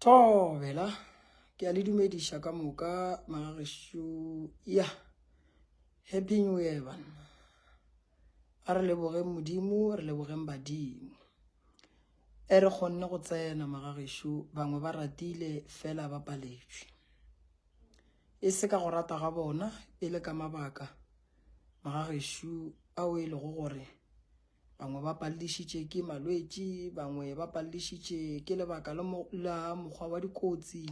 Thobela, ke a le dumediša ka moka magagešo ya happy new year banna a re lebogeng modimo re lebogeng badimo e re kgonne go tsena magagešo bangwe ba ratile fela ba paletšwe e se ka go rata ga bona e le ka mabaka magagešo ao e lego gore Bangwe ba paledišitše ke malwetši, bangwe ba paledišitše ke lebaka la mokgwa wa dikotsi.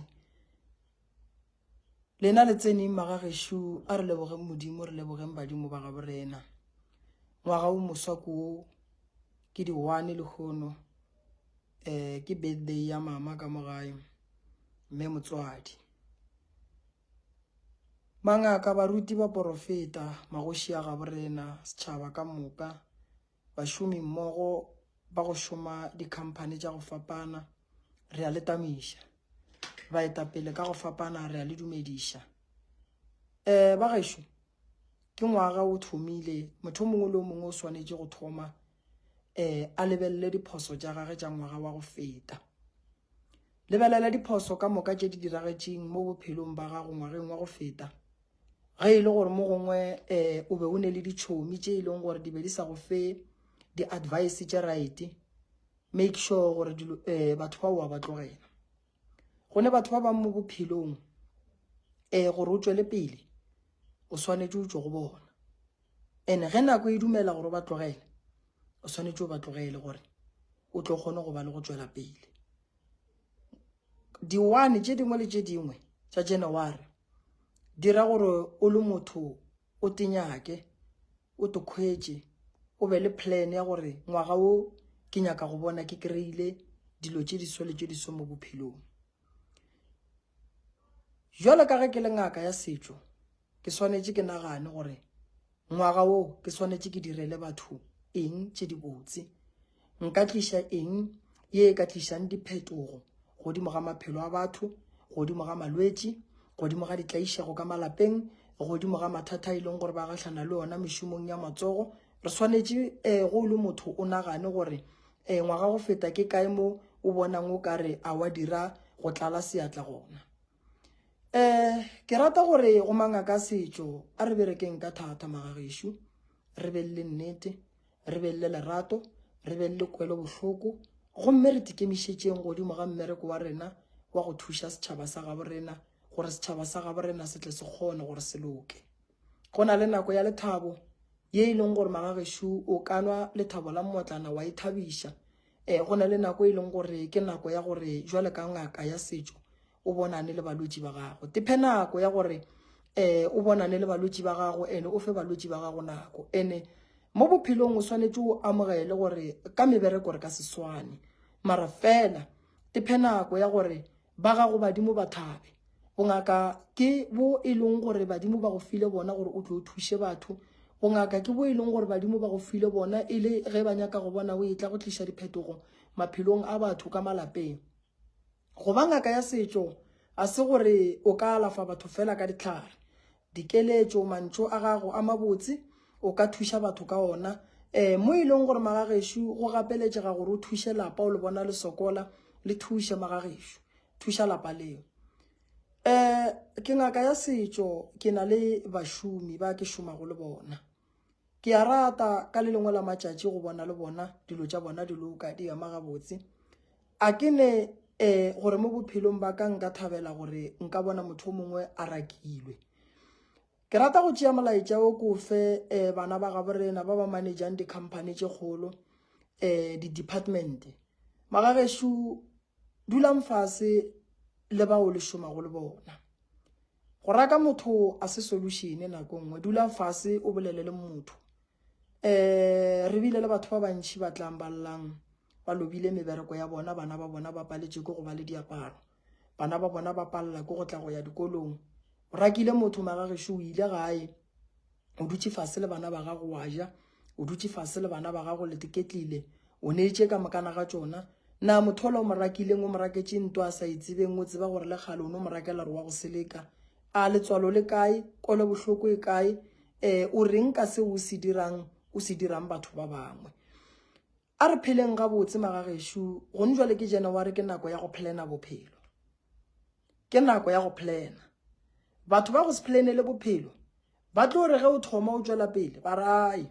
Lena le tseneng magagešo, a re lebogeng Modimo, re lebogeng badimo ba gabo rena. Ngwaga o moswa ko wo, ke di-one lehono, um ke birthday ya mama ka mo gae, mme motswadi. Mangaka, baruti, baporofeta, magoši a gabo rena, setšhaba ka moka, bašomi mmogo ba go šoma dikhamphani tša go fapana, re a le tamiša. Baetapele ka go fapana re a le dumediša. Um ba gešo, ke ngwaga o thomile, motho o mongwe le o mongwe o swanetše go thoma um a lebelele diphoso tša gage tša ngwaga wa go feta. Lebelela diphoso ka moka tše di diragetšeng mo bophelong ba gago ngwageng wa go feta. Ge e le gore mo gongwe um o be o ne le ditšhomi tše e leng gore di be di sa go fe di-advice tše right, make sure gore dilo um batho bao wa ba tlogela. Go ne batho ba bang mo bophelong um gore o tšwele pele o swanetše o tšwe go bona. And ge nako e dumela gore o ba tlogele, o swanetše o ba tlogele gore o tlo kgone go ba le go tšwela pele. Di-one tše dingwe le tše dingwe tša January dira gore o le motho o tenyake, o te khwetše, o be le plan ya gore ngwaga wo ke nyaka go bona ke kry-ile dilo tše diso le tše diso mo bophelong. Jwalo ka ge ke le ngaka ya setšo, ke swanetše ke nagane gore ngwaga wo ke swanetše ke direle batho eng tše dibotse. Nka tliša eng ye e ka tlišang diphetogo godimo ga maphelo a batho, godimo ga malwetši, godimo ga ditlaišego ka malapeng, godimo ga mathata a e leng gore ba gahlana le ona mešomong ya matsogo. Re swanetše um go le motho o nagane gore um ngwaga go feta ke kae mo o bonang o ka re a wa dira go tlala seatla gona. Um ke rata gore go mangaka a setšo a re berekeng ka thata magagešo, re be le nnete, re be le lerato, re be le kwelobohloko gomme re tikemišetšeng godimo ga mmereko wa rena wa go thuša setšhaba sa gabo rena gore setšhaba sa gabo rena se tle se kgone gore se loke. Go na le nako ya lethabo ye e leng gore magagešo o ka nwa lethabo la mmotlana wa ithabiša. Um go na le nako e leng gore ke nako ya gore jwale ka ngaka ya setšo o bonane le balwetši ba gago. Tephe nako ya gore um o bonane le balwetši ba gago ene o fe balwetši ba gago nako. Ene mo bophelong o swanetše o amogele gore ka mebereko re ka se swane, mara fela tephe nako ya gore ba gago badimo ba thabe. Bongaka ke bo e leng gore badimo ba go file bona gore o tlo thuše batho. Bongaka ke bo e leng gore badimo ba go file bona e le ge ba nyaka go bona o etla go tliša diphetogo maphelong a batho ka malapeng. Go ba ngaka ya setšo ga se gore o ka alafa batho fela ka dihlare. Dikeletšo, mantšu a gago a mabotse o ka thuša batho ka ona. Um mo e leng gore magagešo go gapeletšega gore o thuše lapa o le bona le sokola, le thuše magagešo. Thuša lapa leo. Um ke ngaka ya setšo, ke na le bašomi ba ke šomago le bona. Ke a rata ka le lengwe la matšatši go bona le bona dilo tša bona di loka, di ema gabotse. A ke ne um gore mo bophelong ba ka nka thabela gore nka bona motho o mongwe a rakilwe. Ke rata go tšea molaetša wo ke o fe um bana ba gabo rena ba ba manejang di-company tše kgolo um di-department. Magagešo dulang fase le bao le šomago le bona. Go raka motho a se solution nako nngwe. Dula fase o bolele le motho. Eh re bile le batho ba bantši ba tlang ba llang ba lobile mebereko ya bona, bana ba bona ba paletše ke go ba le diaparo. Bana ba bona ba palela ke go tla go ya dikolong. O rakile motho magagešo o ile gae. O dutše fase le bana ba gago wa ja. O dutše fase le bana ba gago le teketlile. O neetše ka mokana ga tšona. Na motho ola o mo rakileng o mo raketše ntwa a sa e tsebeng, o tseba gore le kgale o no mo rakela gore wa go seleka? A letswalo le kae? Kwelobohloko e kae? E, o reng ka seo o se dirang, o se dirang batho ba bangwe? A re pheleng gabotse magagešo, gone jwale ke January ke nako ya go plana bophelo. Ke nako ya go plana. Batho ba go se planele bophelo ba tlo re ge o thoma o tšwela pele ba re ai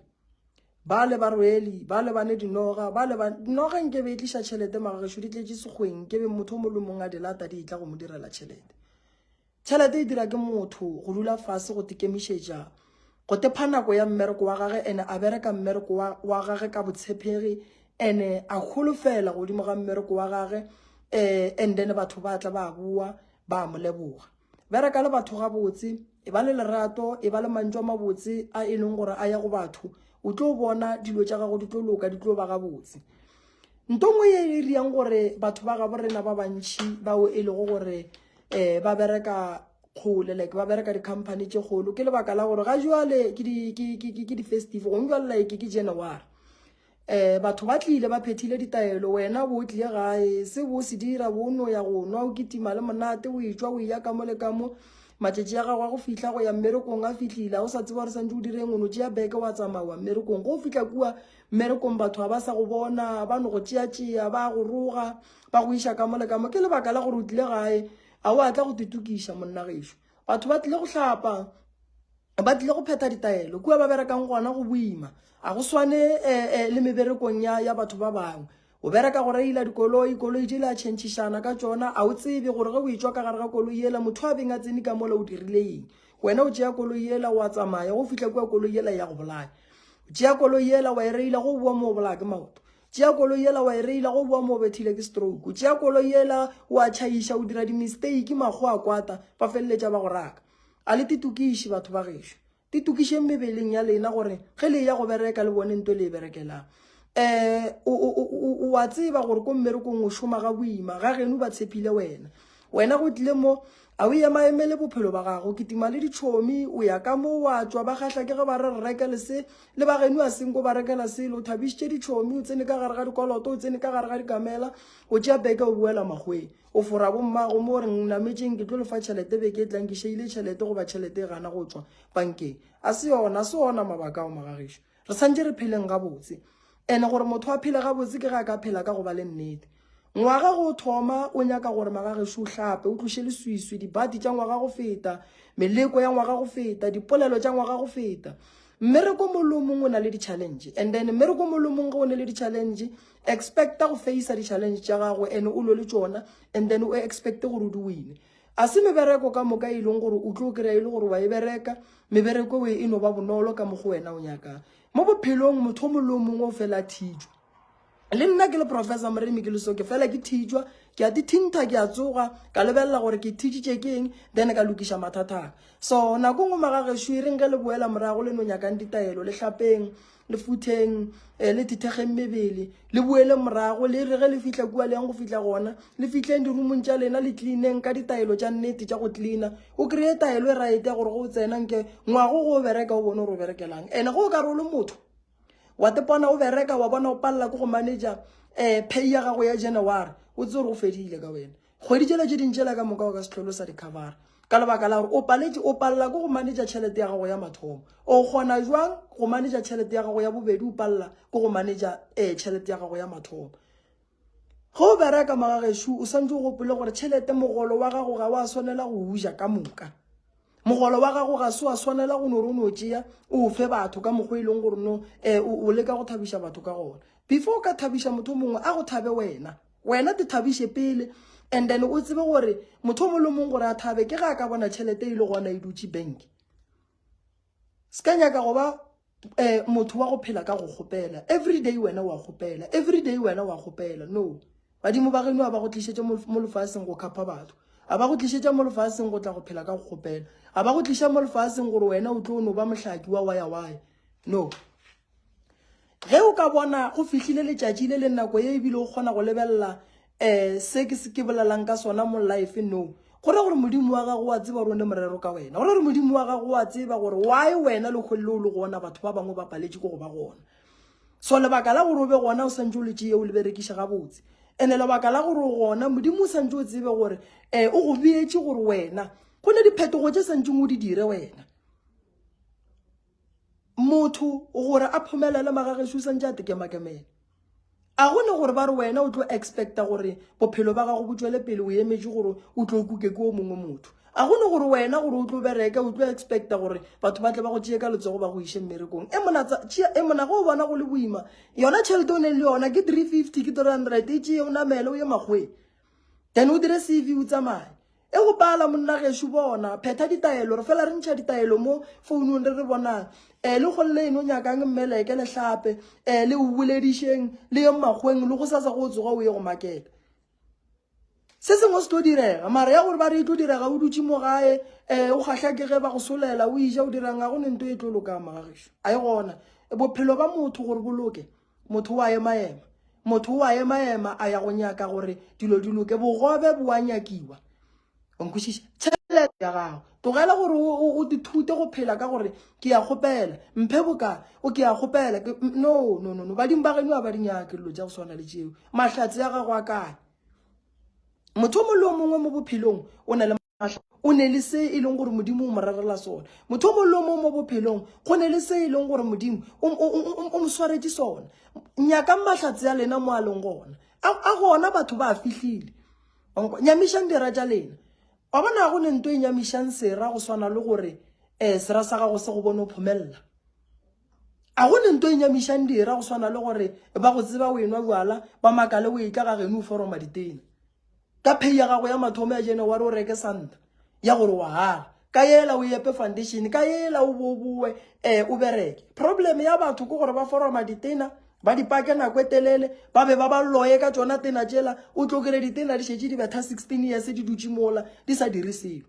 ba le ba rwele ba le bane dinoga ba le ba dinoga nke be e tliša tšhelete magagešo di tletše sekgweng ke be motho o mongwe le mongwe a di lata di tla go mo direla tšhelete. Tšhelete e dira ke motho go dula fase go tekemišetša go tepha nako ya mmereko wa gage ene a bereka mmereko wa, wa gage ka botshepegi ene a holofela godimo ga mmereko wa gage eh, and then batho ba tla ba boa ba mo leboga. Bereka le batho gabotse, e ba le lerato, e ba le mantšu a mabotse a e leng gore a ya go batho, o tlo bona dilo tša gago di tlo loka, di tlo ba gabotse. Nto nngwe ye e riang gore batho ba gabo rena ba bantši bao e lego gore um ba bereka kgole like ba bereka di-company tše kgolo ke lebaka la gore ga jwale ke di-festive gongwe jwale like ke January. Um batho ba tlile ba phethile ditaelo wena bo o tlile gae se bo se dira bo no ya go nwa o kitima le monate o etšwa o eya ka mo le ka mo matšatši a gago a go fihla go ya mmerekong a fihlile ga o sa tseba gore santse o direng o no tšea beke wa tsamaya wa mmerekong go fihla kua mmerekong batho ga ba sa go bona ba no go tšeatšea ba go roga ba go iša ka mo le ka mo ke lebaka la gore o tlile gae a o a tla go titokiša monna gešo batho ba tlile go hlapa ba tlile go phetha ditaelo kua ba berekang gona go boima a go swane eh, eh, le meberekong ya, ya batho ba bangwe o bereka go reila dikoloi koloi tše le a tšhentšhišana ka tšona a o tsebe gore ge o etšwa ka gare ga koloi yela motho a beng a tsene ka mola o dirile eng wena o tšea koloi yela wa tsamaya go fihla kua koloi yela ya go bolaya tšea koloi yela wa e reila go boa mo o bolaya ke maoto tšea koloi yela wa e reila go boa mo o bethile ke stroke tšea koloi yela wa tšhaiša o dira di-mistake makgo a kwata ba feleletša ba go raka a le titokiše batho ba gešo titokišeng mebeleng ya lena gore ge le ya go bereka le bone nto le e berekelang um o a tseba gore ko mmerekong o šoma ga boima ga geno ba tshepile wena wena go tlile mo a o ema emele bophelo ba gago kitima le ditšhomi o ya ka mo wa tšwa ba gahla ke ge ba re re rekele se le ba geno a senko ba rekela selo o thabišitše ditšhomi o tsene ka gare ga dikoloto o tsene ka gare ga dikamela o tšea beke o boela makgweng o fora bommago mo re nametšeng ke tlo lefa tšhelete beke e tlang ke šeile tšhelete goba tšhelete e gana go tšwa bankeng a se yona se ona mabaka ao magagešo re santše re pheleng gabotse ene gore motho a phele gabotse ke ge a ka phela ka go ba le nnete ngwaga go thoma o nyaka gore magagešo o hlape o tloše leswiswi dibati tša ngwaga go feta meleko ya ngwaga go feta dipolelo tša ngwaga go feta mmereko mo le mongwe o na le di-challenge and then mmereko mo le mongwe ge o ne le di-challenge expecta go facea di-challenge tša gago and o lwe le tšona and then o expecte gore o di wine a se mebereko ka moka e leng gore o tlo kry-a e le gore wa e bereka mebereko e e no ba bonolo ka mo go wena o nyakang mo bophelong motho o mongwe le o mongwe o fela a thijwa le nna ke le professor moremi ke le so ke fela ke thijwa ke a tithintha ke a tsoga ka lebelela gore ke thijitše ke eng then ka lokiša mathata so nako nngwe magagešo e reng ge le boela morago le no nyakang ditaelo le hlapeng le futheng eh, le thithegeng mebele le boele morago le re ge le fihla kua le yang go fihla gona le fihleng dirumong tša lena le cleaneng ka ditaelo tša nnete tša go cleana o kry-e taelo e right ya gore go o tsena nke ngwago go o bereka o bone gore o berekelang ene go o ka re o le motho wa tepona o bereka wa bona o palela ke go manager um pay ya gago ya january o tse gore go fedile ka wena kgwedi tšela tše ding tšela ka moka o ka se hlole o sa di covera ka lebaka la gore o paletše o palela ke go manager tšhelete ya gago ya mathomo o kgona jwang go manager tšhelete ya gago ya bobedi o palela ke go manager um tšhelete ya gago ya mathomo ge o bereka magagešo o santse o gopole gore tšhelete mogolo wa gago ga wa swanela go uja ka moka mogolo wa gago ga se wa swanela go no re o no tšea o fe batho ka mokgwa e leng gore no um o leka go thabiša batho ka gona before o ka thabiša motho mongwe a go thabe wena wena te thabiše pele and then o tsebe gore motho o mongwe le mongwe gore a thabe ke ga a ka bona tšhelete e le gona e dutše bank se ka nyaka go ba um motho wa go phela ka go kgopela everyday wena wa kgopela everyday wena wa kgopela no badimo ba geno a ba go tlišetše mo lefaseng go khapha batho a ba go tlišetša mo lefaseng go tla go phela ka go kgopela a ba go tliša mo lefaseng gore wena o tlo no ba mohlaki wa waya waya no Ge o ka bona go fihlile letšatši le le nako ye ebile o kgona go lebelela um se ke se ke bolelang ka sona mo life no go ra gore modimo wa gago wa tseba gore o ne morero ka wena go ra gore modimo wa gago wa tseba gore why wena le kgwele o le gona batho ba bangwe ba paletše ke go ba gona so lebaka la gore o be gona o santse o le tšeye o le berekiše gabotse ene lebaka la gore o gona modimo o santse o tsebe gore um o go beetše gore wena go ne diphetogo tše santseng o di dire wena Motho gore a phomelele magagešo o santše a tekemakemela. A go ne gore ba re wena o tlo expecta gore bophelo ba gago bo tšwele pele o emetše gore o tlo kuke ke o mongwe motho. A go ne gore wena gore o tlo bereke o tlo expecta gore batho ba tle ba go tšee ka letsogo ba go iše mmerekong. E mona tšea e mona go bona go le boima. Yona tšhelete o neng le yona ke 350 ke 300 e tšee o namele o ye makgweng. Then o dire CV o tsamaye. E go pala monna gešo bona phetha ditaelo re fela re ntšha ditaelo mo founung re re bonang um le golle eno nyakang mmeleke le hlape um le o boledišeng le ye makgweng le go sasa go tsoga o ye go makela se sengwe se tlo direga mara ya gore ba re e tlo direga o dutše mo gae um o kgahla ke ge ba go solela o ija o dirang ga go ne nto e tlo lokang magagešo a e gona bophelo ba motho gore boloke Motho o a emaema. Motho o a emaema a ya go nyaka gore dilo di loke. Bogobe bo a nyakiwa. O nkwešiša? Tšhelete ya gago. Tlogela gore o ithute go phela ka gore ke a kgopela. Mphe boka. O ke a kgopela. No, no, no, no. Badimo ba geno a ba di nyake dilo tša go swana le tšeo. Mahlatse a gago a kae? Motho o mongwe le o mongwe mo bophelong o na le o ne le se e leng gore modimo o mo rerela sona motho o mongwe le o mongwe mo bophelong go ne le se e leng gore modimo o mo swaretše sona nyakang mahlatse ya lena mo a leng gona a gona batho ba fihlile nyamišang dira tša lena wa bona go ne nto e nyamišang sera go swana le gore um sera sa gago se go bone o phomelela a go ne nto e nyamišang dira go swana le gore ba go tseba o enwa jwala ba makale o etla ga geno o foroma ditena Ka pay ya gago ya mathomo ya January o reke santa ya gore wa aga. Ka yela o epe foundation, ka yela o bo boe eh o bereke. Problem ya batho ke gore ba foroma ditena, ba di pake nako e telele, ba be ba ba loye ka tšona tena tšela, o tlo kry ditena di šetše di betha 16 years di dutše mola di sa dire selo.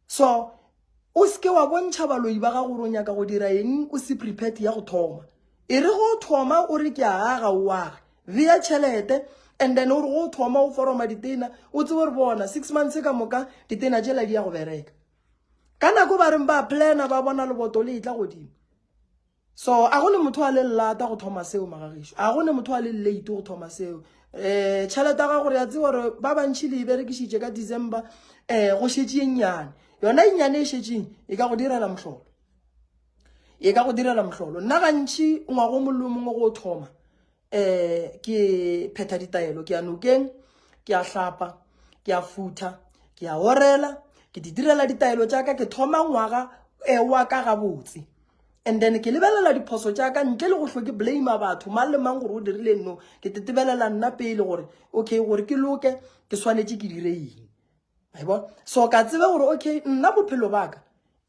So o se ke wa bontšha baloi ba gago gore o nyaka go dira eng o se prepared ya go thoma. E re go thoma o re ke a aga o age. Bea tšhelete and then o re go thoma o foroma ditena o tsebe gore bona 6 months ka moka ditena tšela di ya go bereka. Ka nako ba reng ba plana ba bona leboto le etla godimo. So a go ne motho a le lata go thoma seo magagešo a go ne motho a le late go thoma seo um tšhelete ya gago re a tseba gore ba bantšhi le e berekišitše ka December um go šetše e nnyane yona e nnyane e šetšeng e ka go direla mohlolo e ka go direla mohlolo nna gantšhi ngwago mongwe le mongwe go thoma um ke phetha ditaelo ke ya nokeng ke a hlapa ke a futha ke a orela ke di direla ditaelo tša ka ke thoma ngwaga um wa ka gabotse and then ke lebelela diphoso tša ka ntle le go hlo ke blame batho mang le mang gore o dirile no ke tetebelela nna pele gore okay gore ke loke ke swanetše ke dire eng wa so ka tseba gore okay nna bophelo ba ka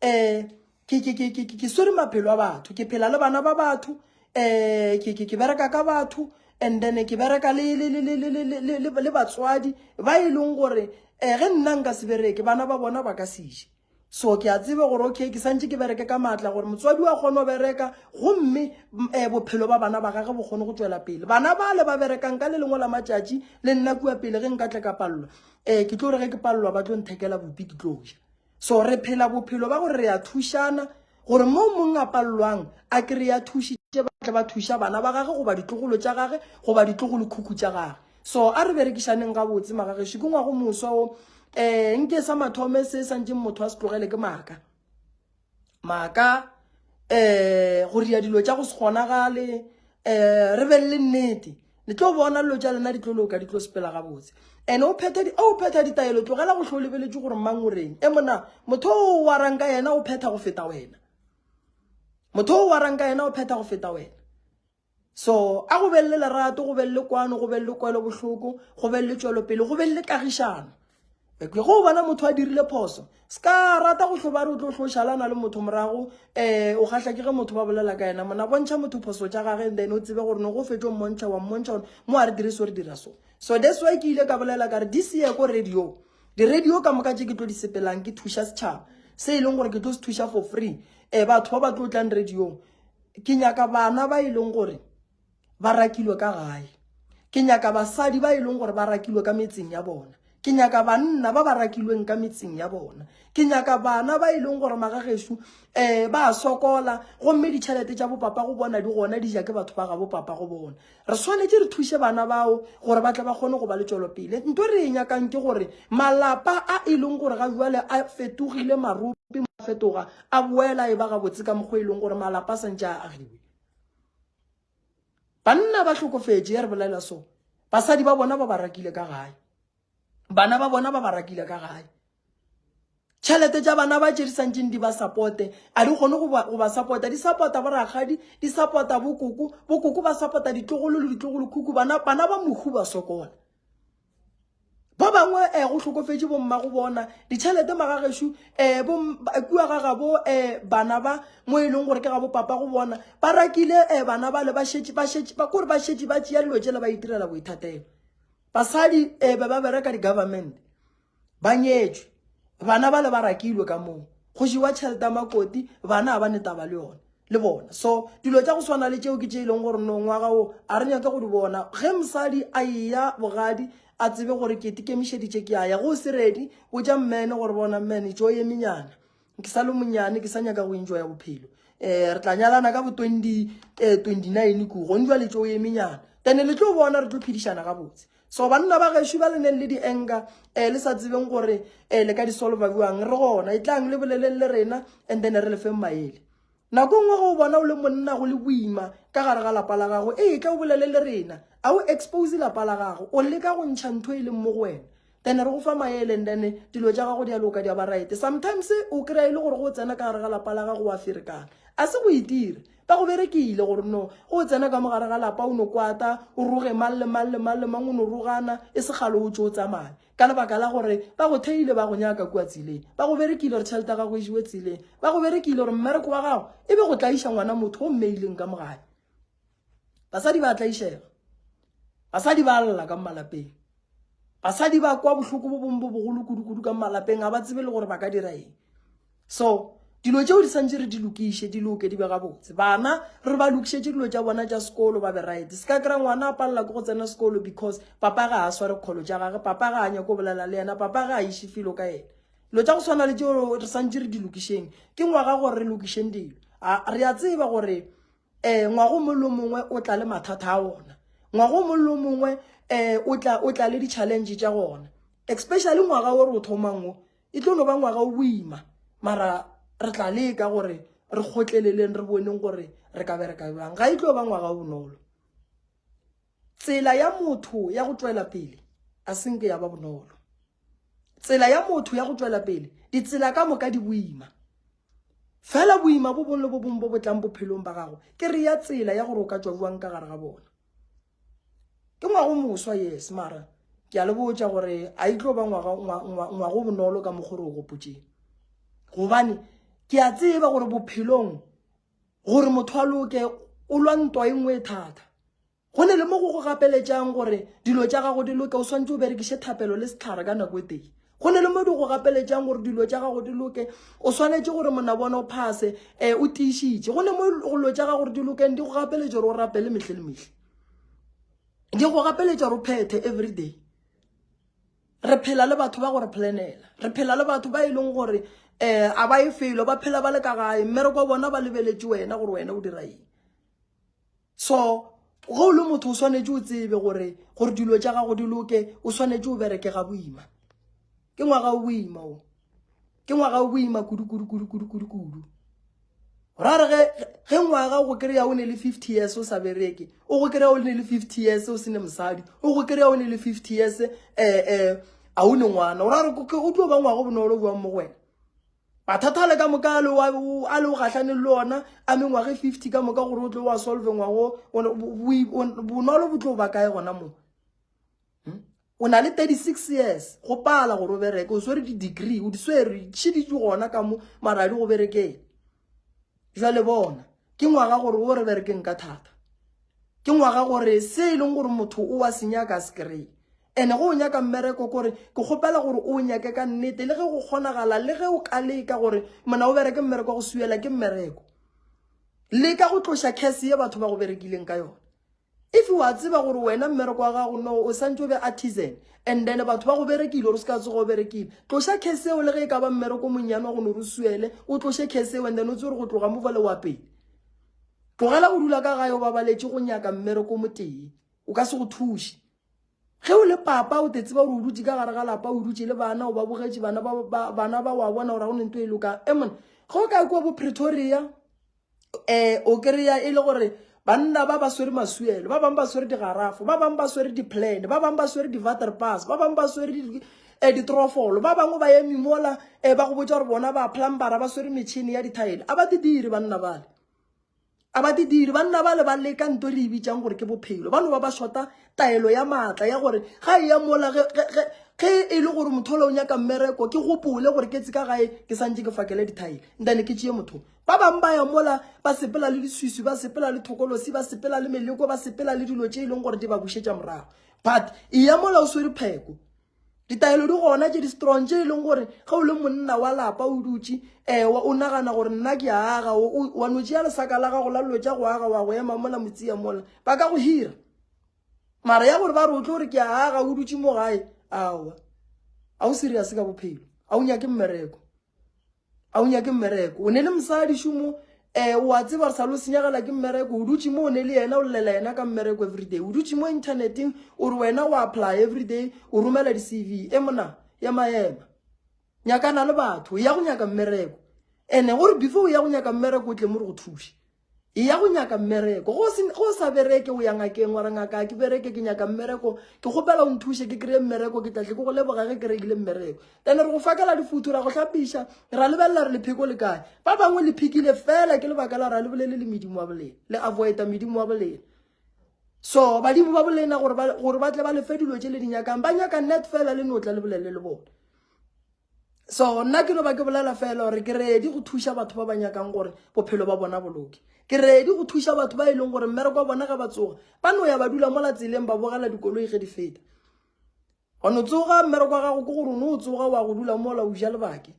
um ke ke ke ke ke swere maphelo a batho ke phela le bana ba batho um ke ke ke bereka ka batho and then ke bereka le le le le le le le le batswadi ba e leng gore um ge nna nka se bereke bana ba bona ba ka se je so ke a tseba gore okay ke santse ke bereke ka maatla gore motswadi wa kgone go bereka gomme um bophelo ba bana ba gage bo kgone go tšwela pele bana ba le ba berekang ka le lengwe la matšatši le nna kua pele ge nka tle ka palelwa um ke tlo re ge ke palelwa ba tlo nthekela bopi ke tlo ja so re phela bophelo ba gore re a thušana gore mo mong a palelwang a kry-a thušitše ba tle ba thuša bana ba gage goba ditlogolo tša gage goba ditlogolokhukhu tša gage so a re berekišaneng gabotse magagešo ke ngwago moswa o um nke sa mathome se santšeng motho a se tlogele ke maaka maaka um go ria dilo tša go se kgonagale um re be le nnete le tlo bona dilo tša lena di tlo loka di tlo sepela gabotse and o phetha o phetha ditaelo tlogela go hlo lebeletše gore mang o reng e mona motho o warang ka yena o phetha go feta wena motho o warang ka yena o phetha go feta wena so a go be le lerato go be le kwano go be le kwelo bohloko go be le tšwelopele go be le kagišano Ke go bona motho a dirile phoso se ka rata go hloba re o tlo hlo šalana le motho morago um o kgahla ke ge motho ba bolela ka yena mona bontšha motho phoso tša gage and then o tsebe gore no go fetso mmontšha wa mmontšha gore mo a re dire so re dira so so that's why ke ile ka bolela ka re this year ko radio di-radio ka moka tše ke tlo di sepelang ke thuša setšhaba se e leng gore ke tlo se thuša for free um batho ba ba tlo tlang radiong ke nyaka bana ba e leng gore ba rakilwe ka gae. Ke nyaka basadi ba e leng gore ba rakilwe ka metseng ya bona. Ke nyaka banna ba ba rakilweng ka metseng ya bona. Ke nyaka bana ba e leng gore magagešo um ba a sokola gomme ditšhelete tša bopapa go bona di gona di ja ke batho ba gabo papa go bona. Re swanetše re thuše bana bao gore ba tle ba kgone go ba le tšwelopele. Nto re e nyakang ke gore malapa a e leng gore ga jwale a fetogile marope a fetoga a boela e ba gabotse ka mokgwa e leng gore malapa a santše a agiwe. Banna ba hlokofetše, ya re bolela so. Basadi ba bona ba ba rakile ka gae. Bana ba bona ba ba rakile ka gae. Tšhelete tša bana ba tše di santšeng di ba supporte, a di kgone go ba, go ba supporta. Di supporta borakgadi, di supporta bokoko, bokoko ba supporta ditlogolo le ditlogolokhukhu, bana, bana ba mohu ba sokola. Ba bangwe eh, go hlokofetše bommago bona, ditšhelete magagešo eh, bo, kua ga gabo eh, bana ba mo e leng gore ke gabo papa go bona, ba rakile eh, bana bale ba šetše, ba šetše, ba kore ba šetše ba tšea dilo tšela ba itirela boithatelo. Basadi eh, be ba bereka di-government. Ba nyetšwe. Bana bale ba rakilwe ka moo. Go jewa tšhelete ya makoti, bana ga ba ne taba le yona, le bona. So, dilo tša go swana le tšeo ke tše e leng gore no ngwaga wo a re nyake go di bona. Ge mosadi a eya bogadi, a tsebe gore ke ikemišeditše ke a ya. Ge o se ready, botša mmene gore bona mmene, tšo eminyana. Ke sa le monyane, ke sa nyaka go enjoya bophelo. Eh, re tla nyalana ka bo 20, eh, 29 ku, gone jwale tšo eminyana. Then le tlo bona re tlo phedišana gabotse. So banna ba gešo ba le neng le di-anger eh, le sa tsebeng gore eh, le ka di solva bjang, re gona, e tlang le boleleng le rena and then re le feng maele. Nako nngwe ge o bona o le monna go le boima ka gare ga lapa la gago, ee tla o bolele le rena, a o expose lapa la gago, o leka go ntšha ntho e leng mo go wena, then re go fa maele and then dilo tša gago di a loka di a ba right. Sometimes o kry-a e le gore go tsena ka gare ga lapa la gago wa ferekana, a se go itira. Ba go berekile gore no go o tsena ka mo gare ga lapa o no kwata, o roge mang le mang le mang le mang o no rogana, e se kgale o tšo o tsamaye. Ka lebaka la gore ba go theile ba go nyaka kua tseleng. Ba go berekile gore tšhelete ya gago e jewe tseleng. Ba go berekile gore mmereko wa gago e be go tlaiša ngwana motho o mmeileng ka mo gae. Basadi ba tlaišega. Basadi ba lla ka mo malapeng. Basadi ba kwa bohloko bo bongwe bo bogolo kudu-kudu ka malapeng, ga ba tsebe le gore ba ka dira eng. So dilo tšeo di santše re di lokiše, di loke, di be gabotse. Bana re ba lokišetše dilo tša bona tša sekolo ba be right. Se ka kry-a ngwana a palela ke go tsena sekolo because papa ga a sware kgolo tša gage, papa ga a nyake go bolela le yena, papa ga a iše felo ka yena. Dilo tša go swana le tšeo re santše re di lokišeng. Ke ngwaga gore re lokišeng dilo. Re a tseba gore um ngwaga o mongwe le o mongwe o tla le mathata a ona ngwaga o mongwe le o mongwe um o tla o tla le di-challenge tša gona especially ngwaga o re o thomang o e tlo no ba ngwaga o boima mara re tla leka gore re kgotleleleng re boneng gore re ka bereka bjang ga e tlo ba ngwaga o bonolo tsela ya motho ya go tšwela pele a senke ya ba bonolo Tsela ya motho ya go tšwela pele, ditsela ka moka di boima. Fela boima bo bong le bo bong bo bo tlang bophelong ba gago, ke re ya tsela ya gore o ka tšwa bjang ka gare ga bona. Ke ngwaga o moswa, yes, mara ke a le botša gore a e tlo ba ngwaga ngwaga o bonolo ka mokgwa re o gopotšeng. Gobane ke a tseba gore bophelong gore motho a loke o lwa ntwa e nngwe e thata. Go ne le mo go go gapeletšang gore dilo tša gago di loke, o swanetše o berekiše thapelo le sehlare ka nako e tee. Go ne le mo di go gapeletšang gore dilo tša gago di loke, o swanetše gore monabona o phase, eh, o tiišitše. Go ne mo dilo tša gago gore di lokeng di go gapeletša gore o rapele mehle le mehle. Di go gapeletša gore o phethe every day. Re phela le batho ba go re planela. Re phela le batho ba e leng gore eh a ba ye felo, ba phela ba le ka gae, mmereko wa bona ba lebeletše wena gore wena o dira eng. So ge o le motho o swanetše o tsebe gore gore dilo tša gago di loke, o swanetše o bereke ga boima. Ke ngwaga o boima o. Ke ngwaga o boima kudu kudu kudu kudu kudu kudu. Ra re ge ge ngwaga o go kry-a o ne le 50 years o sa bereke, o go kry-a o ne le 50 years o sene mosadi, o go kry-a o ne le 50 years eh eh a o ne ngwana. O ra re o tlo ba ngwaga o bonolo bjang mo go wena? Mathata ale ka moka a le a le o gahlane le ona a mengwaga e 50 ka moka gore o tlo wa solve ngwago bonolo bo tlo ba kae gona mo hmm? O na le 36 years go pala gore o bereke, o swere di-degree, o di swere tšhe di gona ka mo mara di go berekeng. Jwale bona ke ngwaga gore o re berekeng ka thata, ke ngwaga gore se e leng gore motho o wa se nyaka a se kry-e. Ene go o nyaka mmereko kore ke kgopela gore o nyake ka nnete le ge go kgonagala le ge o ka leka gore mona o bereke mmereko wa go swiela ke mmereko. Leka go tloša curse ye batho ba go berekileng ka yona. If wa tseba gore wena mmereko wa gago no o santse o be artisan and then batho ba go berekile gore o se ka tsoga o berekile, tloša curse eo le ge e ka ba mmereko monnyane wa go no re swiele, o tloše curse eo and then o tsebe gore go tloga mo fale wa pele. Tlogela go dula ka gae o babaletše go nyaka mmereko motee, o ka se go thuše. Ge o le papa o te tseba gore o dutše ka gare ga lapa, o dutše le bana, o ba bogetše bana ba, ba, bana ba wa bona gore ga go ne ntho e lokang. E monna, ge o ka ya kua bo Pretoria, um o kry-a e le gore Banna ba ba swere masuelo, ba bangwe ba swere digarafo, ba bangwe ba swere di-plan, ba bangwe ba swere di-waterpas, ba bangwe ba swere eh, ditrofolo, ba bangwe ba eme mola eh, ba go botša gore bona ba plumbera ba swere metšhini ya dithaele. A ba di dire banna bale. A ba di dire banna bale ba leka nto re e bitsang gore ke bophelo. Ba no ba ba shota taelo ya maatla ya gore ga e ya mola ge ge ge e le gore motho ola o nyaka mmereko ke gopole gore ke tse ka gae ke santse ke fakele dithaele ntane ke tšee motho Ba bangwe ba ya mola ba sepela le leswiswi, ba sepela le thokolosi, ba sepela le meleko, ba sepela le dilo tše e leng gore di ba bušetša morago. But eya mola o swere pheko. Ditaelo di gona tše di strong tše e leng gore ge o le monna wa lapa o dutše um o nagana gore nna ke a aga, wa no tšea lesaka la gago la dilo tša go aga wa go ema mola motsia mola, ba ka go hira. Mara ya gore ba re o tlo re ke a aga o dutše mo gae, aowa. A o serious ka bophelo, a o nyake mmereko. A o nyake mmereko o ne le mosadi šomo um o a tseba re sa lo senyegela ke mmereko o dutše mo o ne le yena o llela yena ka mmereko everyday o dutše mo inthaneteng o re wena o apply everyday o romela di-cv e mona ya maema nyakana le batho ya go nyaka mmereko ene gore before o ya go nyaka mmereko o tle mo re go thuše Eya go nyaka mmereko. Go se go sa bereke o ya ngakeng wa re ngaka ke bereke ke nyaka mmereko ke kgopela o nthuše ke kry-e mmereko ke tla tle ke go leboga ge ke rekile mmereko. Then re go fakela difuthu ra go hlapiša ra lebelela re lepheko le kae. Ba bangwe le phekile fela ke lebaka la ra le bolele le medimo wa bolena le avoida medimo wa bolena. So badimo ba bolena gore ba gore ba tle ba lefe dilo tše le di nyakang ba nyaka net fela le no tla le bolele le bona. So nna ke no ba ke bolela fela gore ke ready go thuša batho ba ba nyakang gore bophelo ba bona boloke. Ke ready go thuša batho ba e leng gore mmereko wa bona ge ba tsoga ba no ya ba dula mola tseleng ba bogela dikoloi ge di feta. Wa no tsoga mmereko wa gago ke gore o no o tsoga wa go dula mola o ja lebake.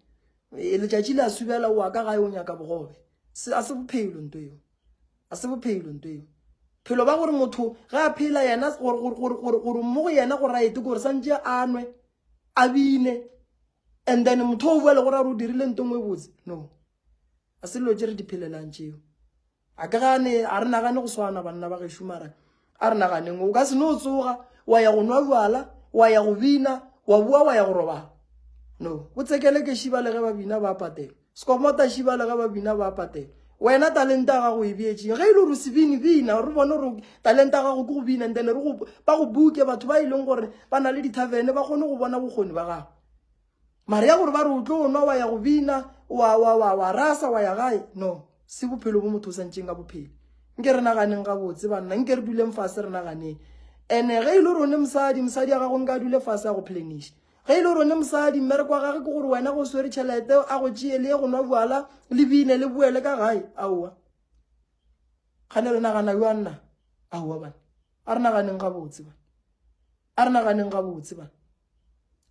E, letšatši le a subela o wa ka gae o nyaka bogobe. Se a se bophelo nto eo. A se bophelo nto eo. Phelo ba gore motho ge a phela yena gore gore gore gore gore mo go yena go right gore santse a nwe a bine and then motho o bua le gore a re o dirile nto nngwe botse no a se dilo tse re di phelelang tšeo a ke gane a re nagane go swana banna ba gešo mara a re naganeng o ka se no tsoga wa ya go nwa jwala wa ya go bina wa bua wa ya go robala no o tsekele ke šiba le ge ba bina ba patela Skomota šiba le ge ba bina ba patela. Wena talente ya gago e beetšeng? Ge e le gore o sebini bina, re bone gore talente ya gago ke go bina and then re go ba go buke batho ba e leng gore ba na le dithavene ba kgone go bona bokgoni ba gago. Mara ya gore ba re o tlo nwa wa ya go bina wa wa wa wa rasa wa ya gae no se bophelo bo motho o santšeng ka bophelo. Nke re naganeng gabotse banna, nke re duleng fase re naganeng. Ene ge e le gore o ne mosadi, mosadi ya gago nka dule fase a go planiša. Ge e le gore o ne mosadi, mmereko wa gage ke gore wena go swere tšhelete a go tšee le ye go nwa bjala le bine le boele ka gae. Aowa. Kgane re nagana bjang na? Aowa bana. A re naganeng gabotse bana. A re naganeng gabotse bana.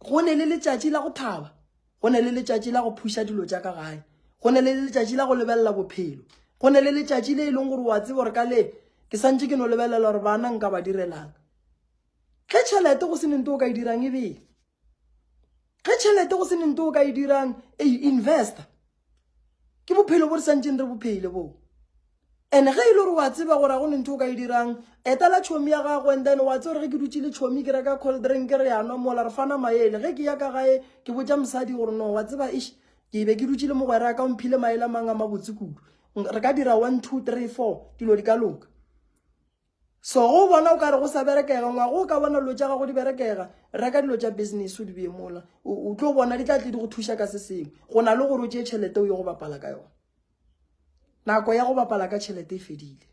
Go ne le letšatši la go thaba. Go ne le letšatši la go phuša dilo tša ka gae. Go ne le letšatši la go lebelela bophelo. Go ne le letšatši le e leng gore wa tseba gore ka le ke santše ke no lebelela gore bana nka ba direlang. Ge tšhelete go se nento o ka e dirang e bee. Ge tšhelete go se nento o ka e dirang e investa. Ke bophelo bo re santšeng re bophele bo. And ge e le gore wa tseba gore ga go nento o ka e dirang, etela tšhomi ya gago and then wa tseba gore ge ke dutše le tšhomi ke reka cold drink re ya nwa mola re fana maele. Ge ke ya ka gae ke botša mosadi gore no wa tseba eish ke be ke dutše le mogwera ka o mphile maele a mang a mabotse kudu. Re ka dira 1 2 3 4 dilo di ka loka. So go bona o ka re go sa berekega ngwago o ka bona dilo tša gago di berekega reka dilo tša business o di bee mola o tlo bona di tla tle di go thuša ka se sengwe go na le gore o tšee tšhelete o ye go bapala ka yona. Nako ya go bapala ka tšhelete e fedile.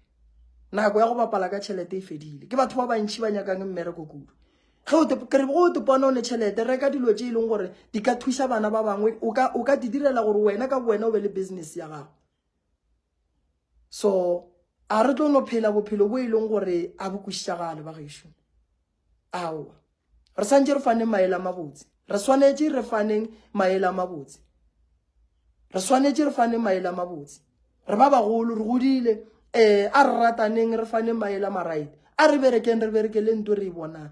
Nako ya go bapala ka tšhelete e fedile. Ke batho ba bantši ba nyakang mmereko kudu. Ge o te kere go o te pona o ne tšhelete reka dilo tše e leng gore di ka thuša bana ba bangwe o ka o ka di direla gore wena ka bowena o be le business ya gago. So a re tlo no phela bophelo bo e leng gore a bo kwešišagale ba gešo. Aowa. Re santše re faneng maele a mabotse. Re swanetše re faneng maele a mabotse. Re swanetše re faneng maele a mabotse. Re ba bagolo, re godile, eh a re rataneng re faneng maele a maright. A re berekeng re berekele nto re e bonang.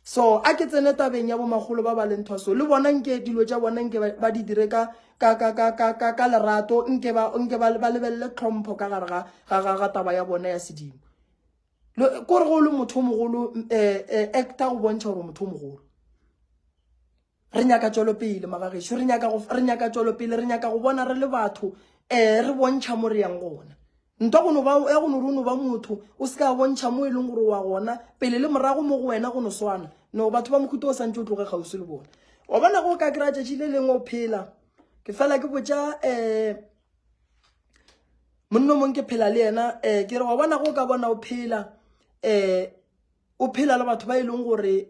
So a ke tsene tabeng ya bomakgolo ba ba leng thwaso le bona nke dilo tša bona nke ba di dire ka ka ka ka ka ka ka lerato nke ba nke ba ba lebelele tlhompho ka gare ga ga ga ga taba ya bona ya sedimo. Kore go le motho o mogolo eh, eh actor go bontšha gore motho o mogolo. Re nyaka tšwelopele magagešo, re nyaka go re nyaka tšwelopele, re nyaka go bona re le batho eh re bontšha mo re yang gona. Ntwa go no ba ya go no re o no ba motho, o se ka bontšha mo e leng gore wa gona, pele le morago mo go wena go no swana. No, batho ba mohuta o santše o tloge kgauswi le bona. Wa bona ge o ka kry-a tšatši le lengwe o phela, ke fela ke botša um monna o mongwe ke phela le yena um ke re wa bona ge o ka bona o phela um o phela le batho ba e leng gore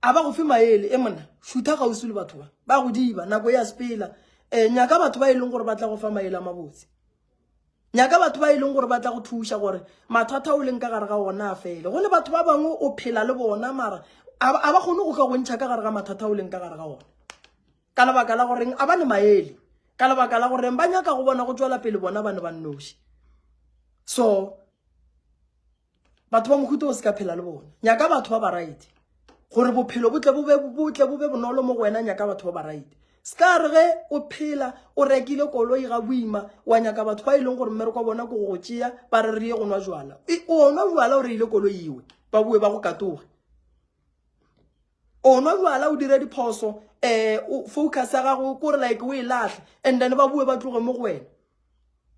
a ba go fe maele e monna šutha kgauswi le batho ba ba go diba nako ya sepela um nyaka batho ba e leng gore ba tla go fa maele a mabotse nyaka batho ba e leng gore ba tla go thuša gore mathata o leng ka gare ga ona a fele go ne batho ba bangwe o phela le bona mara a ba kgone go ka go ntšha ka gare ga mathata o leng ka gare ga ona ka lebaka la goreng a ba ne maele ka lebaka la goreng ba nyaka go bona go tšwela pele bona ba ne ba nnoši so batho ba mohuta o se ka phela le bona nyaka batho ba ba right gore bophelo bo tle bo be bo tle bo be bonolo mo go wena nyaka batho ba ba right se ka re ge o phela o rekile koloi ga boima wa nyaka batho ba e leng gore mmereko wa bona ke go go tšea ba re re ye go nwa jwala e, o nwa jwala o reile koloi iwe ba boe ba go katoge o nwa jwala o dire diphoso um focus ya gago kore like o e latlhe and then ba boe ba tloge mo go wena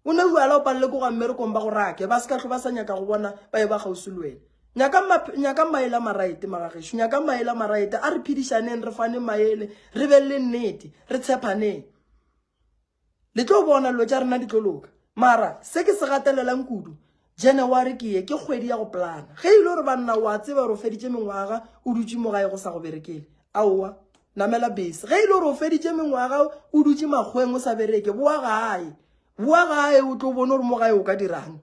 O ne jwala o palele ko ga mmerekong ba go rake ba se ka tlo ba sa nyaka go bona ba e ba kgauswi le wena. Nyaka nyaka maele a maraete magagešo, nyaka maele a maraete a re phedišaneng re fane maele re be le nnete re tshepaneng. Le tlo bona dilo tša rena di tlo loka. Mara se ke se gatelelang kudu January ke ye ke kgwedi ya go plana. Ge e le gore banna wa tseba gore o feditše mengwaga o dutše mo gae go sa go berekele, aowa namela bese. Ge e le gore o feditše mengwaga o dutše makgweng o sa bereke, boa gae. Boa gae o tlo bone gore mo gae o ka dirang.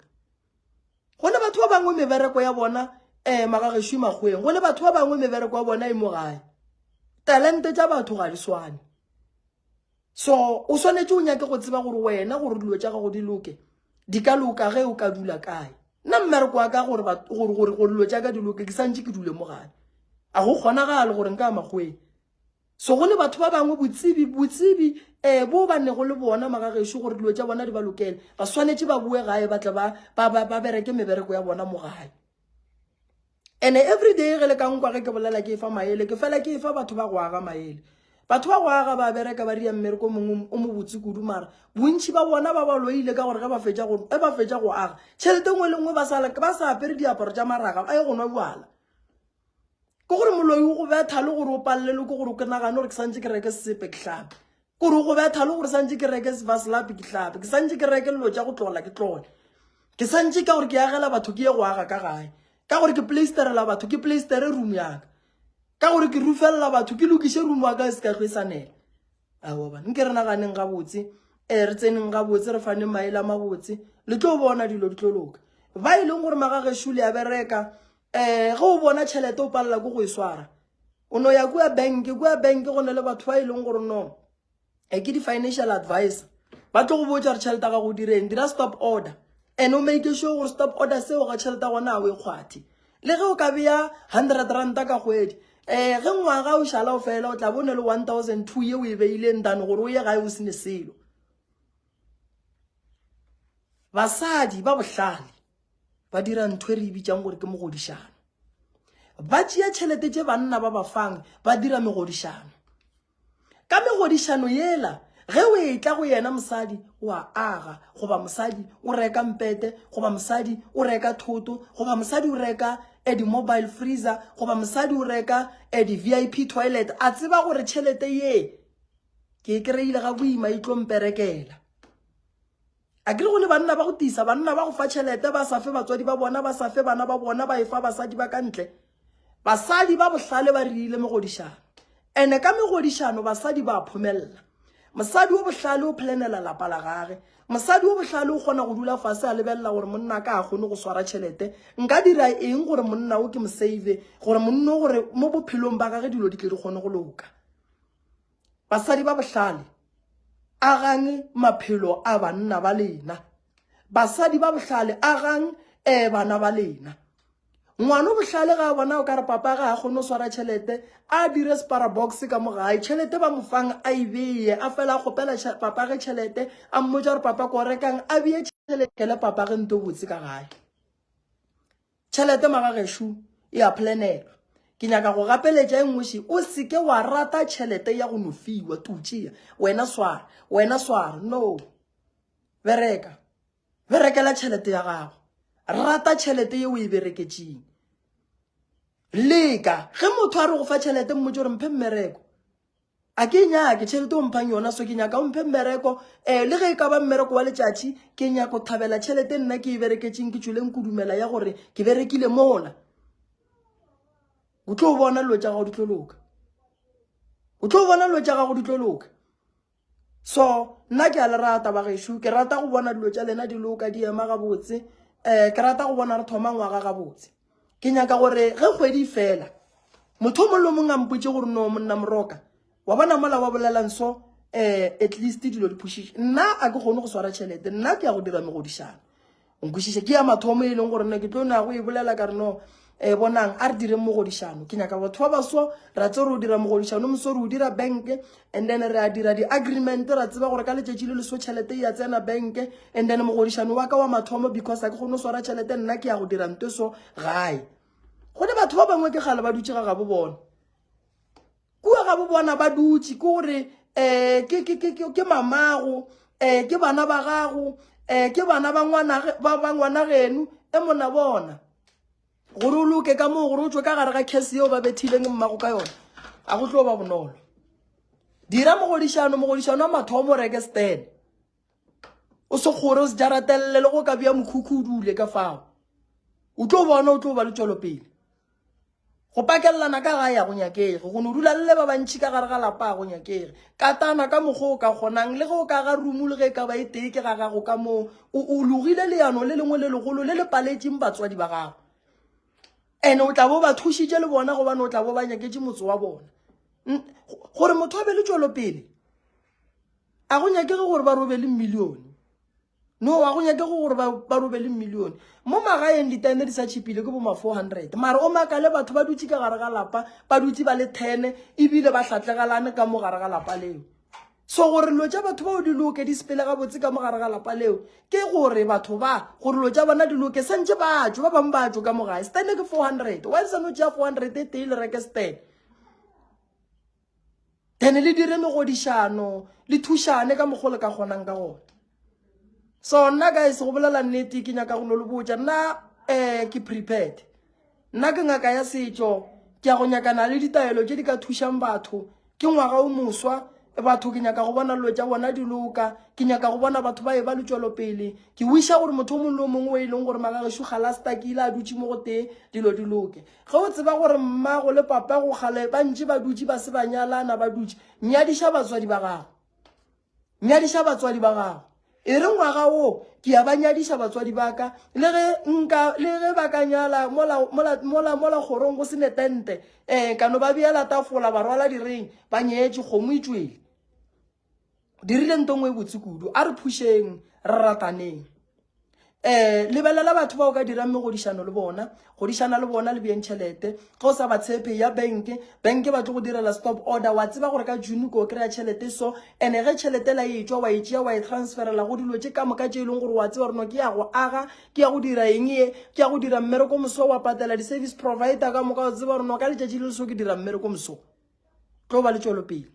Go ne batho ba bangwe mebereko ya bona um magagešo e makgweng, go ne batho ba bangwe mebereko ya bona e mo gae. Talente tša batho ga di swane. So o swanetše o nyake go tseba gore wena gore dilo tša gago di loke di ka loka ge o ka dula kae. Nna mmereko wa ka gore gore gore gore dilo tša ka di loke ke santše ke dule mo gae. A go kgonagale gore nka makgweng. So go le batho ba bangwe botsebi botsebi eh bo ba nego le bona magagešo gore dilo tša bona di ba lokele ba swanetše ba boe gae ba tle ba ba ba bereke mebereko ya bona mo gae. Ene every day ge le ka nkwa ge ke bolela ke fa maele ke fela ke fa batho ba go aga maele. Batho ba go aga ba bereka ba ria mmereko mongwe o mobotse kudu mara bontši ba bona ba ba loile ka gore ge ba fetša go ge ba fetša go aga tšhelete nngwe le nngwe ba sa ba sa apere diaparo tša maraga ba ye go nwa bjala. Ke gore moloi o go betha le gore o palelwe ke gore o ke nagane gore ke santše ke reke sesepe ke hlape. Kore o go betha le gore santše ke reke sevaslapi ke hlape. Ke santše ke reke dilo tša go tlola ke tlole. Ke santše ka gore ke agela batho ke ye go aga ka gae. Ka gore ke pleisterela batho ke pleistere room ya ka. Ka gore ke rufelela batho ke lokiše room wa ka e se ka hlwe e sa nela. Aowa bana, nke re naganeng gabotse, eh, re tseneng gabotse, re faneng maele a mabotse, le tlo bona dilo di tlo loka. Ba e leng gore magagešo le a bereka, eh, ge o bona tšhelete o palela ke go e swara, o no ya kua bank, kua bank go na le batho ba e leng gore no, e ke di-financial advisor, ba tlo go botša gore tšhelete ya gago o direng, dira stop order and o make sure gore stop order seo ga tšhelete ya gona ga o e kgwathe. Le ge o ka beya hundred ranta ka kgwedi, um ge ngwaga o šala o fela o tla bo o ne le 1002 ye o e beileng than gore o ye gae o sene selo. Basadi ba bohlale ba dira ntho e re e bitsang gore ke mogodišano. Ba tšea tšhelete tše banna ba ba fang ba dira megodišano. Ka megodišano yela, ge o etla go yena mosadi o a aga, goba mosadi o reka mpete, goba mosadi o reka thoto, goba mosadi o reka eh, di-mobile freezer, goba mosadi o reka eh, di-VIP toilet, a tseba gore tšhelete ye ke e kry-ile ga boima e tlo mperekela. A ke re go le banna ba go tisa, banna ba go fa tšhelete ba sa fe batswadi ba bona, ba sa fe bana ba bona, ba e fa basadi ba ka ntle. Basadi ba bohlale ba riile megodišano. Ene ka megodišano basadi ba phomella. Mosadi o bohlale o planela lapa la gage. Mosadi o bohlale o kgona go dula fase a lebelela gore monna ka a kgone go swara tšhelete. Nka dira eng gore monna o ke mo save, gore monna o gore mo bophelong ba gage dilo di tle di kgone go loka. Basadi ba bohlale, agang maphelo a banna ba lena. Basadi ba bohlale, agang eh, bana ba lena. Ngwana o bohlale ga a bona o ka re papa ga a kgone go swara tšhelete, a dire spara box ka mo gae, tšhelete ba mo fang a e beye, a fela a kgopela papa ge tšhelete, a mmotša gore papa ko rekang, a beye tšhelete le papa ge nto botse ka gae. Tšhelete magagešo e a planelwa. Ke nyaka go gapeletša e nngwe še, o seke wa rata tšhelete ya go no fiwa, tu tšea, wena swara, wena swara, no. Bereka. Berekela tšhelete ya gago. Rata tšhelete ye o e bereketšeng. Leka ge motho a re go fa tšhelete mmotse gore mphe mmereko. A ke nyake tšhelete o mphang yona so ke nyaka o mphe mmereko um le ge e ka ba mmereko wa letšatši ke nyako thabela tšhelete nna ke e bereketšeng ke tšweleng kudumela ya gore ke berekile mola. O tlo bona dilo tša gago di tlo loka. O tlo bona dilo tša gago di tlo loka. So nna ke a le rata ba gešo ke rata go bona dilo tša lena di loka di ema gabotse um ke rata go bona re thoma ngwaga gabotse ke nyaka gore ge kgwedi e fela motho o mongwe le mongwe a mpotse gore no monna moroka wa bona mola wa bolelang so um at least dilo di phušiše nna a ke kgone go swara tšhelete nna ke ya go dira megodišano Nkwešiše, ke ya mathomo e leng gore nna ke tlo na go e bolela ka re no e bonang a re direng mogodišano ke nyaka batho ba baso ra tse re o dira mogodišano moso re o dira bank and then re a dira di-agreement ra tseba gore ka letšatši le leso tšhelete ya tsena bank and then mogodišano wa ka wa mathomo because a ke kgone go swara tšhelete nna ke ya go dira nto so gae go ne batho ba bangwe ke gale ba dutše ga gabo bona kua ga bo bona ba dutše ke gore um ke, ke, ke, ke, ke mamago um ke bana ba gago um ke bana ba ngwana geno e mona bona gore o loke ka moo gore o tswe ka gare ga case yeo ba bethileng mmago ka yona a go tlo ba bonolo dira mogodišano mogodišano wa mathomo o reke stand o se kgore o se jaratelele le go ka bja mokhukhu o dule ka fao o tlo bona o tlo ba le tšwelopele Go pakelelana ka gae ga go nyakege. Go no dula le le ba bantši ka gare ga lapa ga go nyakege. Katana ka mokgwa o ka kgonang, le ge o ka ga rumu le ge e ka ba e tee ke ga gago ka moo. O, o logile leano le lengwe le legolo le le paletšeng batswadi ba gago. Ene o tla bo ba thušitše le bona gobane o tla bo ba nyaketše motse wa bona. Gore motho a be le tšwelopele, a go nyakege gore ba robe le milione. No, ga go nyake gore ba ba robe le millione. Mo magaeng ditene di sa tšhipile ke bo ma 400. Mara o makale batho ba dutše ka gare ga lapa, ba dutše ba le 10 ebile ba hlatlegalane ka mo gare ga lapa leo. So gore dilo tša batho bao di loke di sepele gabotse ka mo gare ga lapa leo, ke gore batho ba gore dilo tša bona di loke santše ba tšwe, ba bangwe ba tšwe ka mo gae. Stene ke 400. Why le sa no tšea 400 e tee le reke stene? Then le dire megodišano, le thušane ka mokgwa le ka kgonang ka gona. So nna guys go bolela nnete ke nyaka go no le botša nna eh ke prepared. Nna ke ngaka ya setšo, ke ya go nyakana le ditaelo tše di ka thušang batho. Ke ngwaga o moswa, batho ke nyaka go bona dilo tša bona di loka, ke nyaka go bona batho ba e ba le tšwelopele. Ke wiša gore motho o mongwe le o mongwe o e leng gore magagešo ga la stakile a dutše mo go tee dilo di loke. Ge o tseba gore mmago le papago kgale ba ntše ba dutše ba se ba nyalana ba dutše, nyadiša batswadi ba gago. Nyadiša batswadi ba gago. E re ngwaga wo ke ya ba nyadiša batswadi ba ka le ge nka le ge ba ka nyala mola mola mola mola kgorong go se ne tente eh ka no ba beela tafola ba rwala direng ba nyetše kgomo e tšwele. Dirile nto nngwe e botse kudu. A re phušeng re rataneng. Um lebelela batho ba o ka dirang megodišano le bona godišana le bona le bjeng tšhelete ge o sa ba tshepe ya bank bank ba tlo go direla stop order wa tseba gore ka june ko kry-a tšhelete so and ge tšhelete la e tšwa wa e tšea wa e transferela go dilo tše ka moka tše e leng gore wa tseba gore no ke ya go aga ke ya go dira eng ye ke ya go dira mmereko moso wa patela di-service provider ka moka o tseba gore no ka letšatši le le so ke dira mmereko moso tlo ba le tšwelopele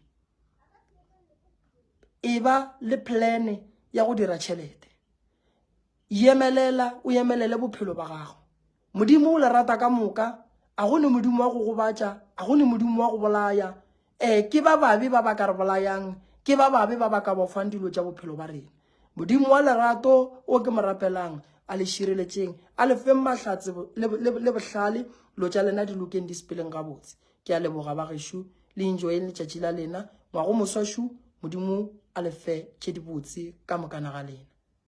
e ba le plan ya go dira tšhelete yemelela o yemelele bophelo ba gago modimo o le rata ka moka a go ne modimo wa go gobatša a go ne modimo wa go bolaya um ke ba babe ba ba ka re bolayang ke ba babe ba ba ka bofang dilo tša bophelo ba rena modimo wa lerato o ke mo rapelang a le šireletšeng a le feng mahlatse le bohlale dilo tša lena di lokeng di sepeleng gabotse Ke a leboga ba gešo, le enjoyeng letšatši la lena. Ngwago moswa šu, Modimo a le fe tše dibotse ka mokana ga lena.